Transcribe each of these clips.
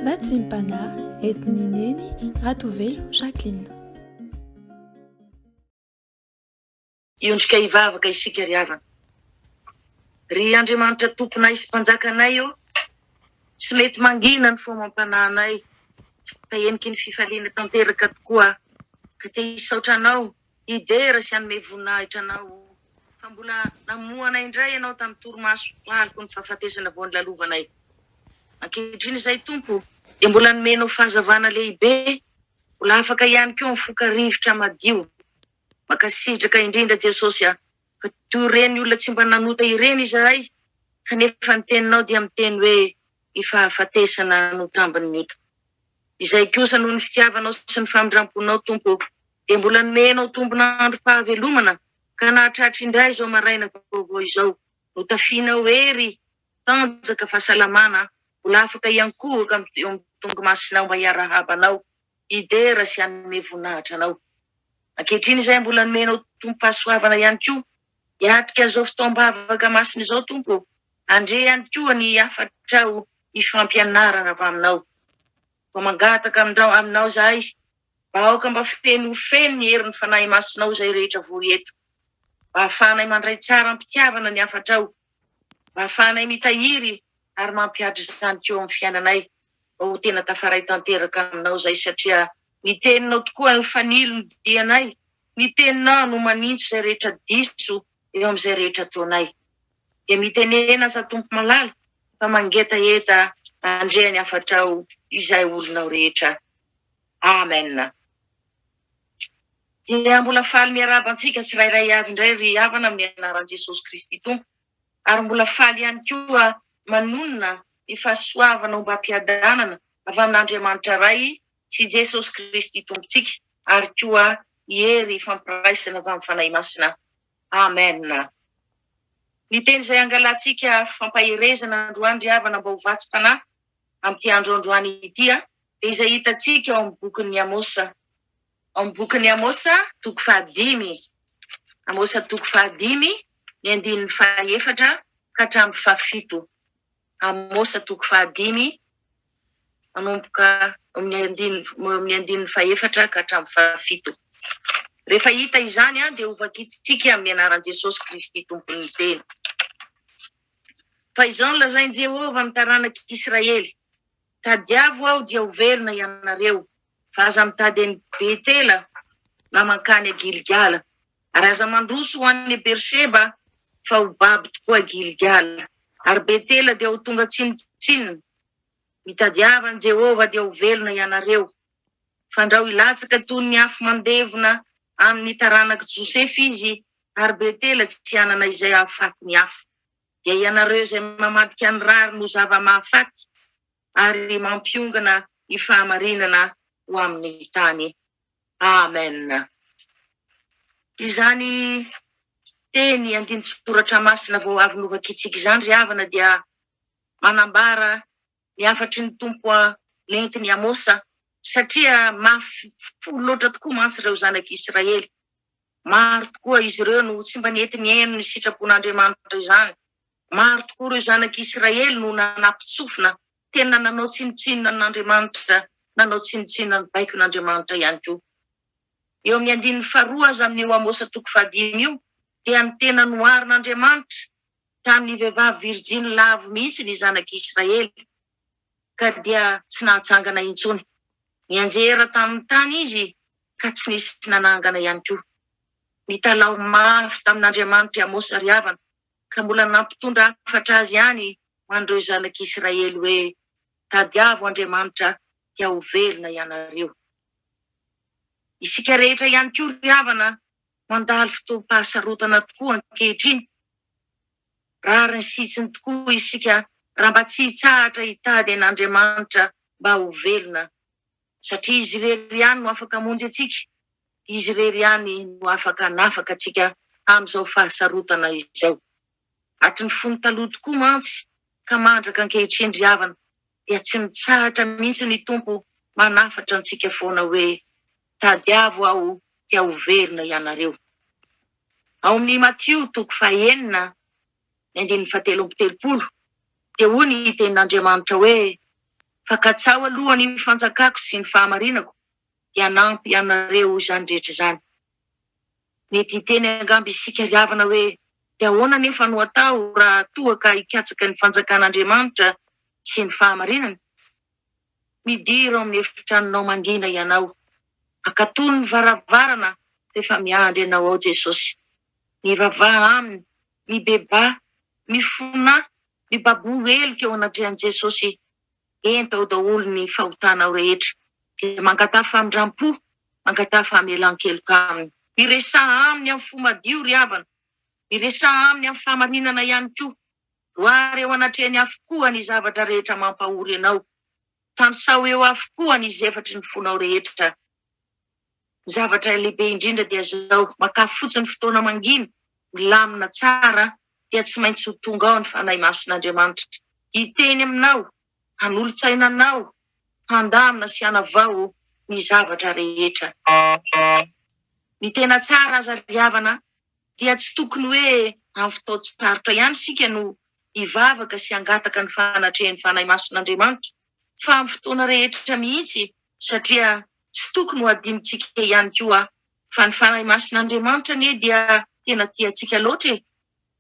Vatsim-panahy entin'i Neny Ratovelo Jacqueline. Hiondrika hivavaka isika ry havana. Ry Andriamanitra Tomponay sy Mpanjakanay ô, tsy mety mangina ny fo amam-panahinay fa heniky ny fifaliana tanteraka tokoa ka te hisaotra Anao, hidera sy hanome voninahitra Anao fa mbola namoha anay indray Ianao tamin'ny torimaso aloky ny fahafatesana vao nolalovanay. Ankehitriny izay Tompo dia mbola nomenao fahazavana lehibe, mbola afaka ihany koa mifoka rivotra madio. Mankasitraka indrindra Jesosy a! Fa toy ireny olona tsy mba nanota ireny izahay, kanefa ny teninao dia miteny hoe ny fahafatesana no tambin'ny ota. Izay kosa noho ny fitiavanao sy ny famindramponao Tompo ô, dia mbola nomenao tombon'androm-pahavelomana ka nahatratra indray izao maraina vaovao izao. Notafianao hery, tanjaka, fahasalamana, mbola afaka hiankohoka eo amin'ny tongomasinao mba hiarahaba anao hidera sy hanome voninahitra Anao. Ankehitriny izahay mbola nomenao Tompo-pahasoavana ihany koa hiatrika izao fotoam-bavaka masina izao Tompo ô, handre ihany koa ny hafatrao hifampianarana avy Aminao. Koa mangataka aminao Aminao izahay mba aoka mba feno ho feno ny herin'ny Fanahy Masinao izay rehetra vory eto, mba hahafahanay mandray tsara am-pitiavana ny hafatrao, mba hahafahanay mitahiry ary mampihatra izany koa amin'ny fiainanay. mba ho tena tafaray tanteraka aminao izay satria ny teninao tokoa no fanilo ny dianay, ny teninao no manintsy izay rehetra diso eo amin'izay rehetra ataonay. Dia mitenena aza Tompo malala fa mangetaheta handre ny hafatrao izay olonao rehetra. Amen. Dia mbola faly miarahaba antsika tsirairay avy indray ry havana amin'ny anaran'i Jesosy Kristy Tompo ary mbola faly ihany koa manonona ny fahasoavana ombam-piadanana avy amin'Andriamanitra Ray sy Jesosy Kristy Tompontsika ary koa ny hery fampiraisana avy amin'ny Fanahy Masina. Amen. Ny teny izay angalantsika fampaherezana androany ry havana mba ho vatsim-panahy amin'ity andro androany ity dia izay hitantsika ao amin'ny bokin'ny Amosa. Ao amin'ny bokin'ny Amosa toko fahadimy. Amosa toko fahadimy ny andininy fahaefatra ka hatramin'ny fahafito. Amosa toko fahadimy manomboka amin'ny andininy amin'ny andininy fahefatra ka hatramin'ny fahafito. Rehefa hita izany dia hovakintsika amin'ny anaran'i Jesosy Kristy Tompon'ny teny. Fa izao no lazain'i Jehovah amin'ny taranak'Israely, Tadiavo aho dia ho velona ianareo, fa aza mitady an'i Betela na mankany Gilgala. Ary aza mandroso ho any Beersheba, fa ho babo tokoa Gilgala, ary Betela dia ho tonga tsinontsinona. Mitadiava an'i Jehovah, dia ho velona ianareo, fandrao hilatsaka toy ny afo mandevona amin'ny taranak'i Josefa izy, ary Betela tsy hanana izay hahafaty ny afo. Dia ianareo izay mamadika ny rariny ho zava-mahafaty, ary mampiongana ny fahamarinana ho amin'ny tany. Amen. Izany teny andinin-tsoratra masina vao avy novakintsika izany ry havana dia manambara ny hafatry ny Tompo nentin'i Amosa satria mafy fo loatra tokoa mantsy ireo zanak'Israely. Maro tokoa izy ireo no tsy mba nety nihaino ny sitrapon'Andriamanitra izany. Maro tokoa ireo zanak'Israely no nanapin-tsofina tena nanao tsinontsinona an'Andriamanitra, nanao tsinontsinona ny baikon'Andriamanitra ihany koa. Eo amin'ny andininy faharoa aza amin'io Amosa toko fahadimy io dia ny tena noharin'Andriamanitra tamin'ny vehivavy virjiny lavo mihitsy ny zanak'Israely ka dia tsy nahatsangana intsony. Nianjera tamin'ny tany izy ka tsy nisy nanangana ihany koa. Nitalaho mafy tamin'Andriamanitra i Amosa ry havana ka mbola nampitondra hafatra azy ihany ho an'ireo zanak'Israely hoe, Tadiavo Andriamanitra dia ho velona ianareo. Isika rehetra ihany koa ry havana mandalo fotoam-pahasarotana tokoa ankehitriny. Rariny sy hitsiny tokoa isika raha mba tsy hitsahatra hitady an'Andriamanitra mba ho velona, satria Izy irery ihany no afaka hamonjy antsika, Izy irery ihany no afaka hanafaka antsika amin'izao fahasarotana izao. Hatry ny fony taloha tokoa mantsy ka mandraka ankehitriny ry havana dia tsy mitsahatra mihitsy ny Tompo manafatra antsika foana hoe tadiavo aho dia ho velona ianareo. Ao amin'ny Matio toko fahenina ny andininy fahatelo amby telopolo dia hoy ny tenin'Andriamanitra hoe. Fa katsaho aloha ny fanjakako sy ny fahamarinako, dia hanampy anareo izany rehetra izany. Mety hiteny angamba isika ry havana hoe, Dia ahoana anefa no atao raha toa ka hikatsaka ny fanjakan'Andriamanitra sy ny fahamarinany? Midira ao amin'ny efitranonao mangina ianao. Akatony ny varavarana rehefa miandry anao ao Jesosy. Mivavaha Aminy, mibebaha, mifonà, mibaboha heloka eo anatrehan'i Jesosy. Ento ao daholo ny fahotanao rehetra. Dia mangataha famindram-po, mangataha famelan-keloka Aminy. Miresaha Aminy amin'ny fo madio ry havana. Miresaha Aminy amin'ny fahamarinana ihany koa. Voary eo anatrehany avokoa ny zavatra rehetra mampahory anao. Tanisao eo avokoa ny zefatry ny fonao rehetra. Ny zavatra lehibe indrindra dia izao, makà fotsiny fotoana mangina, milamina tsara, dia tsy maintsy ho tonga ao ny Fanahy Masin'Andriamanitra. Hiteny aminao, hanolo-tsaina anao, handamina sy hanavao ny zavatra rehetra. Ny tena tsara aza ry havana dia tsy tokony hoe amin'ny fotoan-tsarotra ihany isika no hivavaka sy hangataka ny fanatrehan'ny Fanahy Masin'Andriamanitra fa amin'ny fotoana rehetra mihitsy satria tsy tokony ho adinontsika ihany koa fa ny Fanahy Masin'Andriamanitra anie dia tena tia antsika loatra e!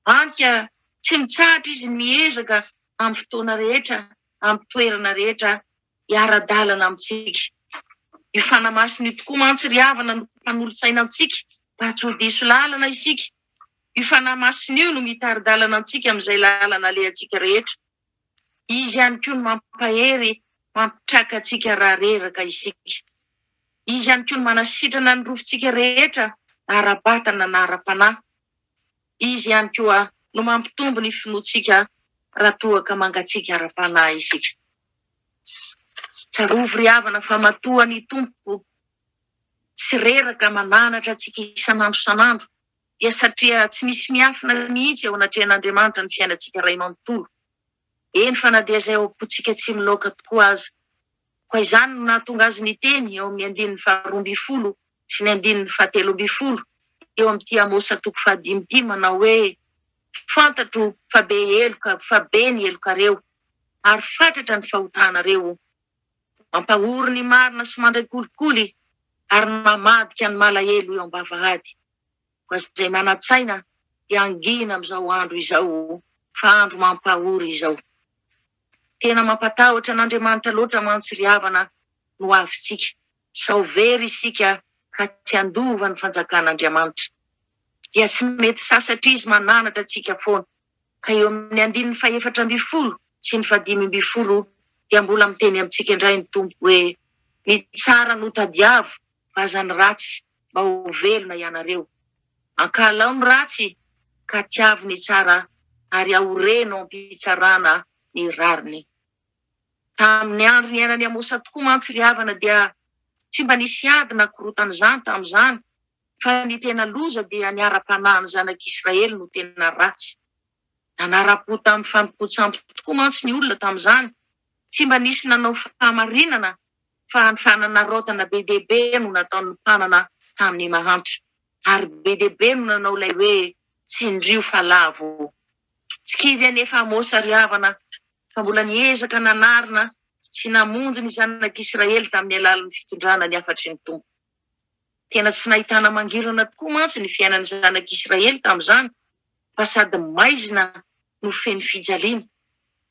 Hany ka tsy mitsahatra izy ny miezaka amin'ny fotoana rehetra, amin'ny toerana rehetra hiara-dalana amintsika. Io Fanahy Masina io tokoa mantsy ry havana no mpanolo-tsaina antsika mba tsy ho diso lalana isika. Io Fanahy Masina io no mitari-dalana antsika amin'izay lalana alehantsika rehetra. Izy ihany koa no mampahery, mampitraka antsika raha reraka isika. Izy ihany koa no manasitrana ny rofintsika rehetra na ara-batana na ara-panahy. Izy ihany koa no mampitombo ny finoantsika raha toa ka mangatsiaka ara-panahy isika. Tsarovy ry havana fa matoa ny Tompo tsy reraka mananatra antsika isan'andro isan'andro dia satria tsy misy miafina mihitsy eo anatrehan'Andriamanitra ny fiainantsika iray manontolo. Eny fa na dia izay ao am-pontsika tsy milaoka tokoa aza. Koa izany no nahatonga azy niteny eo amin'ny andininy faharoambinifolo sy ny andininy fahatelo ambinifolo eo amin'ity Amosa toko fahadimy ity manao hoe, Fantatro fa be heloka fa be ny helokareo, ary fatratra ny fahotanareo. Mampahory ny marina sy mandray kolikoly ary mamadika ny malahelo eo am-bavahady. Koa izay manan-tsaina dia hangina amin'izao andro izao, fa andro mampahory izao. Tena mampatahotra an'Andriamanitra loatra mantsy ry havana no avintsika. Sao very isika ka tsy handova ny fanjakan'Andriamanitra. Dia tsy mety sasatra Izy mananatra antsika foana. Ka eo amin'ny andininy fahefatra ambinifolo sy ny fahadimy ambinifolo dia mbola miteny amintsika indray ny Tompo hoe, Ny tsara no tadiavo fa aza ny ratsy mba ho velona ianareo. Ankahalao ny ratsy ka tiavo ny tsara ary aoreno am-pitsarana ny rariny. Tamin'ny andro niainan'i Amosa tokoa mantsy ry havana dia tsy mba nisy ady na korontana izany tamin'izany fa ny tena loza dia ny ara-panahin'ny zanak'Israely no tena ratsy. Nanara-po tamin'ny fanompoan-tsampy tokoa mantsy ny olona tamin'izany, tsy mba nisy nanao fahamarinana fa ny fananaraotana be dia be no nataon'ny mpanana tamin'ny mahantra ary be dia be no nanao ilay hoe tsindrio fa lavo. Tsy kivy anefa Amosa ry havana fa mbola niezaka nanarina sy namonjy ny zanak'Israely tamin'ny alalan'ny fitondrana ny hafatry ny Tompo. Tena tsy nahitana mangirana tokoa mantsy ny fiainan'ny zanak'Israely tamin'izany fa sady maizina no feno fijaliana.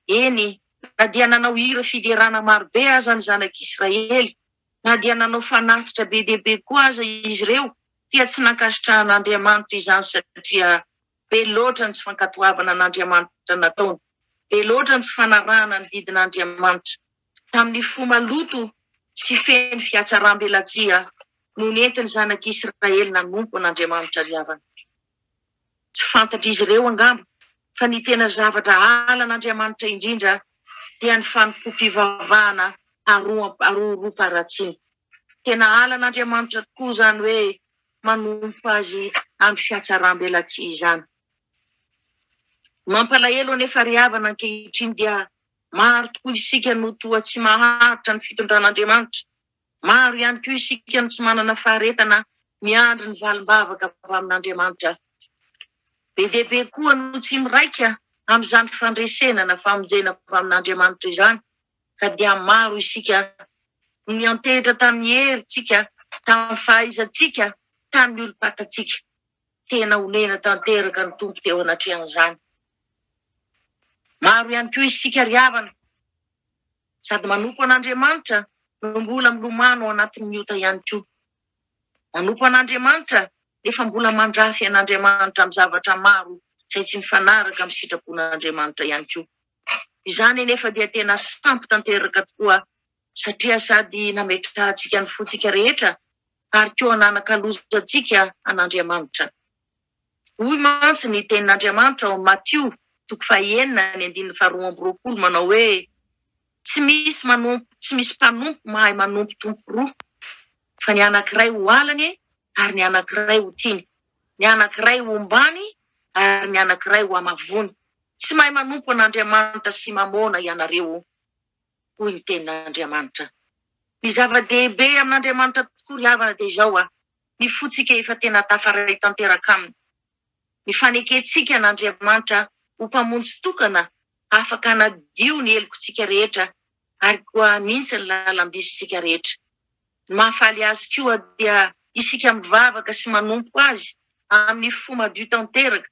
Eny, na dia nanao hira fiderana marobe aza ny zanak'Israely, na dia nanao fanatitra be dia be koa aza izy ireo, dia tsy nankasitrahan'Andriamanitra izany satria be loatra ny tsy fankatoavana an'Andriamanitra nataony, be loatra ny tsy fanarahana ny didin'Andriamanitra. Tamin'ny fo maloto sy feno fihatsaram-belatsihy no nentin'ny zanak'Israely nanompo an'Andriamanitra ry havana. Tsy fantatr'izy ireo angamba fa ny tena zavatra halan'Andriamanitra indrindra dia ny fanompoam-pivavahana aroharoam-paharatsiana. Tena halan'Andriamanitra tokoa izany hoe manompo Azy amin'ny fihatsaram-belatsihy izany. Mampalahelo anefa ry havana ankehitriny dia maro tokoa isika no toa tsy maharitra ny fitondran'Andriamanitra. Maro ihany koa isika no tsy manana faharetana miandry ny valim-bavaka avy amin'Andriamanitra. Be dia be koa no tsy miraika amin'izany fandresena na famonjena avy amin'Andriamanitra izany. Ka dia maro isika no niantehitra tamin'ny herintsika, tamin'ny fahaizantsika, tamin'ny olom-pantatsika. Tena onena tanteraka ny Tompo teo anatrehan'izany. Maro ihany koa isika ry havana, sady manompo an'Andriamanitra no mbola milomano ao anatin'ny ota ihany koa. Manompo an'Andriamanitra nefa mbola mandrafy an'Andriamanitra amin'ny zavatra maro izay tsy mifanaraka amin'ny sitrapon'Andriamanitra ihany koa. Izany anefa dia tena sampy tanteraka tokoa satria sady nametrahantsika ny fontsika rehetra ary koa nanakalozantsika an'Andriamanitra. Hoy mantsy ny tenin'Andriamanitra ao amin'ny Matio toko fahenina ny andininy faharoa amby roapolo manao hoe, Tsy misy manompo, tsy misy mpanompo mahay manompo tompo roa, fa ny anankiray ho halany ary ny anankiray ho tiany, ny anankiray ho ombany ary ny anankiray ho hamavoany. Tsy mahay manompo an'Andriamanitra sy Mamôna ianareo, hoy ny tenin'Andriamanitra. Ny zava-dehibe amin'Andriamanitra tokoa ry havana dia izao, ny fontsika efa tena tafaray tanteraka Aminy. Ny fanekentsika an'Andriamanitra ho Mpamonjy tokana afaka hanadio ny helokontsika rehetra ary koa hanintsy ny lalan-disontsika rehetra. Ny mahafaly Azy koa dia isika mivavaka sy manompo Azy amin'ny fo madio tanteraka,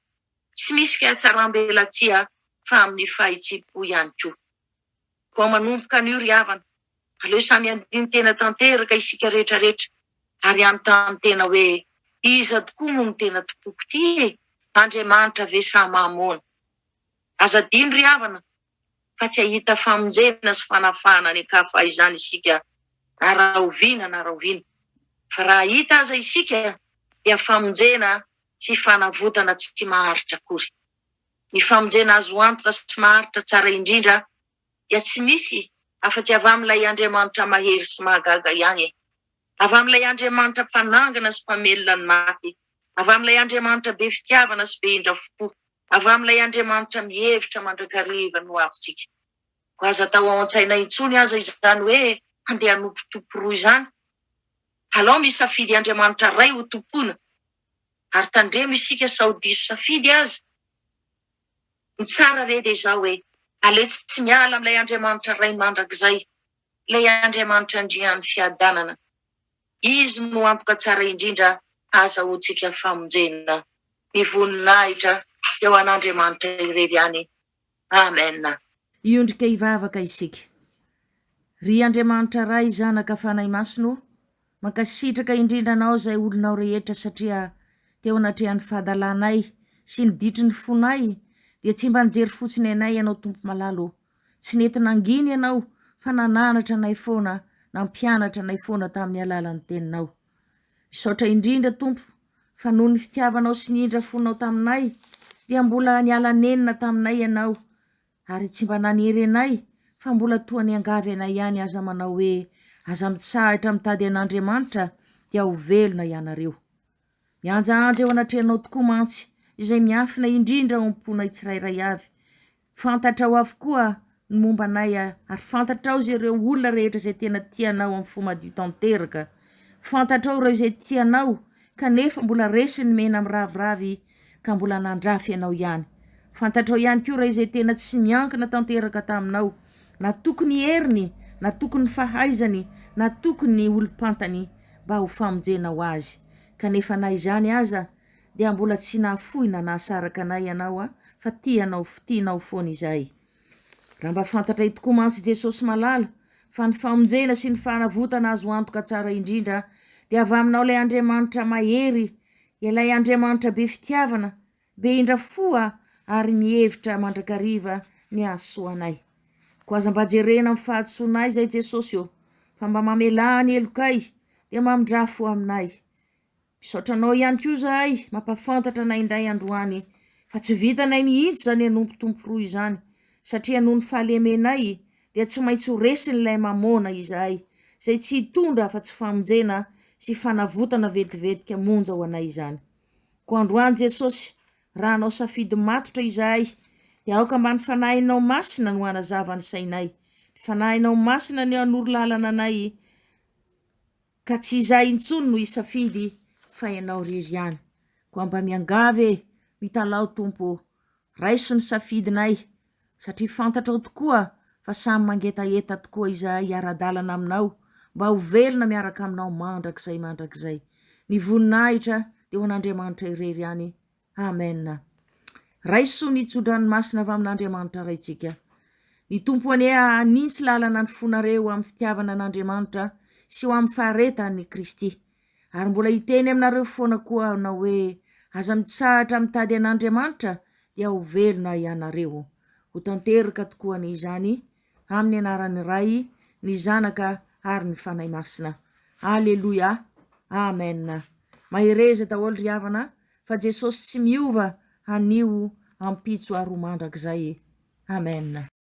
tsy misy fihatsaram-belatsihy fa amin'ny fahitsiam-po ihany koa. Koa manomboka anio ry havana, aleo samy handini-tena tanteraka isika rehetra rehetra ary hanontany tena hoe, iza tokoa moa no tena tompoko ity e? Andriamanitra ve sa Mamôna? Aza adino ry havana fa tsy hahita famonjena sy fanafahana any an-kafa izany isika na rahoviana na rahoviana. Fa raha hahita aza isika dia famonjena sy fanavotana tsy maharitra akory. Ny famonjena azo antoka sy maharitra tsara indrindra dia tsy misy afa-tsy avy amin'ilay Andriamanitra mahery sy mahagaga ihany e! Avy amin'ilay Andriamanitra mpanangana sy mpamelona ny maty, avy amin'ilay Andriamanitra be fitiavana sy be indra fo, avy amin'ilay Andriamanitra mihevitra mandrakariva ny hoavintsika. Koa aza atao ao an-tsaina intsony aza izany hoe handeha hanompo tompo roa izany. Alao misafidy Andriamanitra Ray ho tompoina Ary tandremo isika sao diso safidy aza. Ny tsara re dia izao e, aleo tsy miala amin'ilay Andriamanitra Ray mandrakizay, ilay Andriamanitra Andrian'ny fiadanana. Izy no antoka tsara indrindra hahazahoantsika famonjena. Ny voninahitra dia ho an'Andriamanitra irery ihany. Amen. Hiondrika hivavaka isika. Ry Andriamanitra Ray, Zanaka, Fanahy Masina o, Mankasitraka indrindra anao izay olonao rehetra satria teo anatrehan'ny fahadalanay sy ny ditry ny fonay dia tsy mba nijery fotsiny anay ianao Tompo malala ô! Tsy nety nangina ianao fa nananatra anay foana, nampianatra anay foana tamin'ny alalan'ny teninao. Misaotra indrindra Tompo fa noho ny fitiavanao sy ny indra fonao taminay dia mbola niala nenina taminay ianao Ary tsy mba nanery anay fa mbola toa niangavy anay ihany aza manao hoe, Aza mitsahatra mitady an'Andriamanitra dia ho velona ianareo. Mihanjahanja eo anatrehanao tokoa mantsy izay miafina indrindra ao am-ponay tsirairay avy. Fantatrao avokoa ny momba anay ary fantatrao izay ireo olona rehetra izay tena tia anao amin'ny fo madio tanteraka. Fantatrao ireo izay tia anao kanefa mbola resin'ny mena miraviravy ka mbola nandrafy anao ihany. Fantatrao ihany koa raha izay tena tsy miankina tanteraka taminao, natoky ny heriny, natoky ny fahaizany, natoky ny olom-pantany mba ho famonjenao azy. Kanefa na izany aza dia mbola tsy nahafoy na nahasaraka anay ianao fa tia anao tianao foana izahay. Raha mba fantatray tokoa mantsy Jesosy malala fa ny famonjena sy ny fanavotana azo antoka tsara indrindra dia avy aminao ilay Andriamanitra mahery Ilay Andriamanitra be fitiavana, be indra fo ary mihevitra mandrakariva ny hahasoa anay. Koa aza mba jerena amin'ny fahadisoanay izay Jesosy ô, fa mba mamelà ny helokay dia mamindrà fo aminay. Misaotra anao ihany koa izahay mampahafantatra anay indray androany fa tsy vitanay mihitsy izany hanompo Tompo roa izany satria noho ny fahalemenay dia tsy maintsy ho resin'ilay Mamôna izahay, izay tsy hitondra afa-tsy famonjena sy fanavotana vetivetika monja ho anay izany. Koa androany Jesosy, raha hanao safidy matotra izahay, dia aoka mba ny Fanahinao Masina no hanazava ny sainay, ny Fanahinao Masina no hanoro lalana anay, ka tsy izahay intsony no hisafidy fa Ianao irery ihany. Koa mba miangavy e, mitalaho Tompo ô, raiso ny safidinay, satria fantatrao tokoa. fa samy mangetaheta tokoa izahay hiara-dalana aminao mba ho velona miaraka aminao mandrakizay mandrakizay. Ny voninahitra dia ho an'Andriamanitra irery ihany. Amen. Raiso ny tso-dranomasina avy amin'Andriamanitra Raintsika. Ny Tompo anie hanintsy lalana ny fonareo amin'ny fitiavana an'Andriamanitra sy ho amin'ny faharetan'i Kristy. Ary mbola hiteny aminareo foana koa aho hanao hoe, Aza mitsahatra mitady an'Andriamanitra, dia ho velona ianareo. Ho tanteraka tokoa anie izany, amin'ny anaran'ny Ray, ny Zanaka ary ny Fanahy Masina. Aleloia! Amen! Mahereza daholo ry havana fa Jesosy tsy miova anio, ampitso ary ho mandrakizay. Amen!